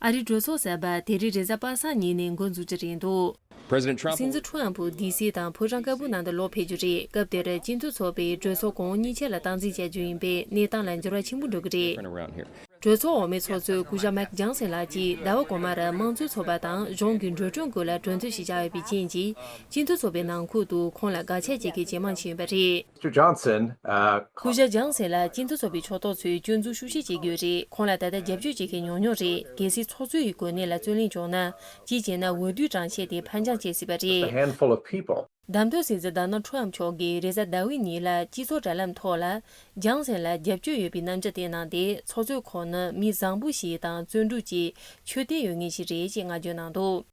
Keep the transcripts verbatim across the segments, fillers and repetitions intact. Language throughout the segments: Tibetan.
ཨ་རིའི་གྲོས་ཚོགས་གསར་པ་དེ་རིང་རེས་གཟའ་པ་སངས་ཉིན་ནས་འགོ་འཛུགས་རྒྱུ་རེད་འདུག President Trump སྲིད་འཛིན་ཁྲོམ་ཕུ་ཌི་སི་དང་ཕོ་བྲང་དཀར་པོའི་ནང་དུ་ལོག་ཕེབས་རྒྱུ་རེད། སྐབས་དེར་སྤྱི་འཐུས་ཚོགས་པས་གྲོས་ཚོགས་གོང་འོག་གཉིས་ཆ་ལ་སྟངས་འཛིན་བྱ་རྒྱུ་ཡིན་པས་གནས་སྟངས་ལ་འགྱུར་བ་ཆེན་པོ་འགྲོ་གི་རེད། Turn around here. གྲོས་ཚོགས་འོག་མའི་ཚོགས་གཙོས་སྐུ་ཞབས་མེག་ཇོན་སན་ལགས་ཀྱིས་ཟླ་བ་གོང་མར་དམངས་གཙོའི་ཚོགས་པ་དང་གཞུང་གི་འགྲོ་གྲོན་སྐོར་ལ་གྲོས་མཐུན་ཞིག་བཞག་ཡོད་པའི་རྐྱེན་གྱིས་སྤྱི་འཐུས་ཚོགས་པའི་ནང་ཁུལ་དུ་ཁོང་ལ་དགག་བྱ་བྱེད་མཁན་ཇེ་མང་ཕྱིན་ཡོད་པ་རེད། Mister Johnson, uh, སྐུ་ཞབས་ཇོན་སན་ལ་སྤྱི་འཐུས་ཚོགས་པའི་ཕྱོགས་གཏོགས་ཚོས་སྐྱོན་འཛུགས་ཤུགས་ཆེ་བྱེད་ཀྱི་ཡོད་རེད། ཁོང་ལ་ད་ལྟ་རྒྱབ་སྐྱོར་བྱེད་མཁན་ཉུང་ཉུང་རེད། གལ་སྲིད་ཚོགས་གཙོ་ཡི་གོ་གནས་ལ་རྩོད་གླེང་བྱུང་ན། གཅིག་བྱས་ན་འོས་བསྡུའི་གྲངས་ཆད་དེ་ཕར་འགྱངས་བྱེད་སྲིད་པ་རེད། Handful of people. བདམས་ཐོན་སྲིད་འཛིན་ཌོ་ནལ་ཁྲོམ་མཆོག་གིས་རེས་གཟའ་ཟླ་བའི་ཉིན་ལ་སྤྱི་ཚོགས་དྲ་ལམ་ཐོག་ལ། ཇོན་སན་ལ་རྒྱབ་སྐྱོར་ཡོད་པའི་རྣམ་འགྱུར་བསྟན་གནང་སྟེ། ཚོགས་གཙོས་ཁོང་ནི་མི་བཟང་པོ་ཞིག་དང་བརྩོན་འགྲུས་ཀྱི་ཆོས་དད་ཡོད་མཁན་ཞིག་རེད་ཅེས་བསྔགས་བརྗོད་གནང་འདུག་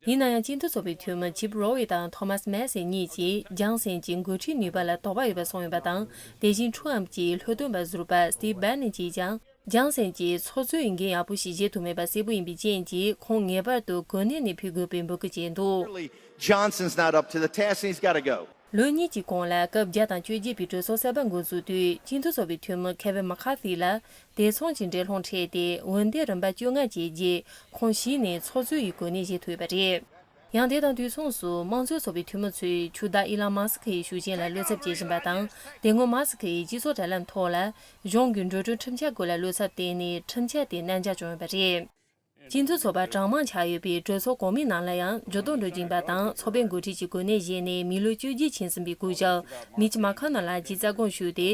ཡིན་ན་ཡང་། སྤྱི་འཐུས་ཚོགས་པའི་འཐུས་མི་ཆིབ་རོ་ཝེ་དང་ཐོ་མཱས་མེ་སི་གཉིས་ཀྱིས་ཇོན་སན་གྱི་འགོ་ཁྲིད་ནུས་པ་ལ་དོགས་པ་ཡོད་པ་གསུངས་ཡོད་པ་དང་། དེ་བཞིན་ཁྲོམ་གྱི་ལྷོ་སྟོན་པ་ཟུར་པ་སི་ཊིབ་བྷེ་ནན་གྱིས་ཀྱང་ཇོན་སན་གྱིས་ཚོགས་གཙོ་ཡི་འགན་ཡག་པོ་ཞིག་བཞེས་ཐུབ་མེད་པ་གསལ་པོ་ཡིན་པའི་རྐྱེན་གྱིས། ཁོང་ངེས་པར་དུ་གོ་གནས་ནས་ཕུད་དགོས་པའི་འབོད་སྐུལ་བྱས་འདུག Clearly, Johnson's not up to the task and he's got to go. ལོ་གཉིས་ཀྱི་གོང་ལ་སྐབས་བརྒྱ་དང་བཅོ་བརྒྱད་པའི་གྲོས་ཚོགས་གསར་པ་འགོ་འཛུགས་དུས། སྤྱི་འཐུས་ཚོགས་པའི་འཐུས་མི་ཁེ་ཝིན་མ་ཁ་ཐི་ལ་དེ་མཚུངས་ཀྱི་འགྲན་སློང་འཕྲད་དེ། འོན་ཏེ་རིམ་པ་བཅོ་ལྔ་བཅད་རྗེས་ཁོང་གཞི་ནས་ཚོགས་གཙོ་ཡི་གོ་གནས་བཞེས་ཐུབ་ཡོད་པ་རེད། ཡང་དེ་དང་དུས་མཚུངས་སུ་དམངས་གཙོའི་ཚོགས་པའི་འཐུས་མི་ཚོས་ཕྱུག་བདག་ཨི་ལོན་མཱ་སི་ཁི་ཡི་ཤུགས་རྐྱེན་ལ་བློ་འཚབ་བྱེད་བཞིན་པ་དང་། དེ་སྔོན་མཱ་སི་ཁི་ཡིས་སྤྱི་ཚོགས་དྲ་ལམ་ཐོག་ལ་གཞུང་གི་འགྲོ་གྲོན་ཁྲིམས་འཆར་སྐོར་ལ་བློ་འཚབ་བསྟན་ནས། ཁྲིམས་འཆར་དེ་གནད་འགག་བྱུང་ཡོད་པ་རེད། སྤྱི་འཐུས་ཚོགས་པ་གྲངས་མང་ཆགས་ཡོད་པའི་གྲོས་ཚོགས་གོང་མའི་ནང་ལ་ཡང་འགྱུར་ལྡོག་འགྲོ་བཞིན་པ་དང་། ཚོགས་པའི་འགོ་ཁྲིད་ཀྱི་གོ་གནས་བཞེས་ནས་མི་ལོ་བཅོ་བརྒྱད་ཕྱིན་ཟིན་པའི་སྐུ་ཞབས་མིཆ་མ་ཁ་ནོ་ལགས་ཀྱིས་རྩ་དགོངས་ཞུས་ཏེ།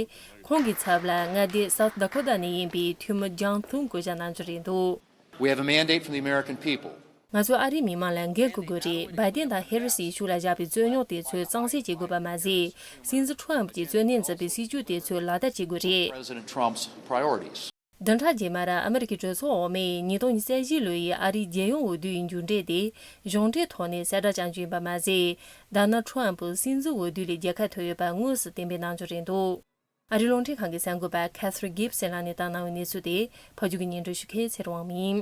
ཁོང་གི་ཚབ་ལ་མངའ་སྡེ་སའུ་ཐི་ཌ་ཀོ་ཊ་ནས་ཡིན་པའི་འཐུས་མི་ཇོན་ཐུང་བསྐོ་བཞག་གནང་རྒྱུ་རེད་འདུག We have a mandate from the American people. ང་ཚོས་ཨ་རིའི་མི་མང་ལ་འགན་འཁུར་དགོས་རེད། བའི་ཌེན་དང་ཧེ་རི་སི་ཡི་ཕྱོགས་ལ་བཞག་པའི་རྩོད་རྙོག་དེ་ཚོ་གཙང་སེལ་བྱེད་དགོས་པ་མ་ཟད། སྲིད་འཛིན་ཁྲོམ་གྱིས་གཙོ་གནད་འཛིན་པའི་སྲིད་ཇུས་དེ་ཚོ་ལག་བསྟར་བྱེད་དགོས་རེད། President Trump's priorities. བདུན་ཕྲག་རྗེས་མར་ཨ་མི་རི་ཀའི་གྲོས་ཚོགས་འོག་མས་ཉིས་སྟོང་ཉི་ཤུ་རྩ་བཞི་ལོ་ཡི་ཨ་རིའི་རྒྱལ་ཡོངས་འོས་བསྡུའི་མཇུག་འབྲས་དེ་གཞུང་འབྲེལ་ཐོག་ནས་གསལ་བསྒྲགས་བྱ་རྒྱུ་ཡིན་པ་མ་ཟད། ཌོ་ནལ་ཁྲོམ་སྲིད་འཛིན་འོས་བསྡུ་ལས་རྒྱལ་ཁ་ཐོབ་ཡོད་པ་དངོས་སུ་གཏན་འབེབས་གནང་རྒྱུ་རེད་འདུག་ཨ་རིའི་རླུང་འཕྲིན་ཁང་གི་གསར་འགོད་པ་ཁེ་ཐི་རི་གིབ་སན་ལགས་ནས་བཏང་གནང་བའི་གནས་ཚུལ་དེ་ཕབ་སྒྱུར་གྱི་སྙན་སྒྲོན་ཞུ་མཁན་ཚེ་རིང་དབང་མོ་ཡིན།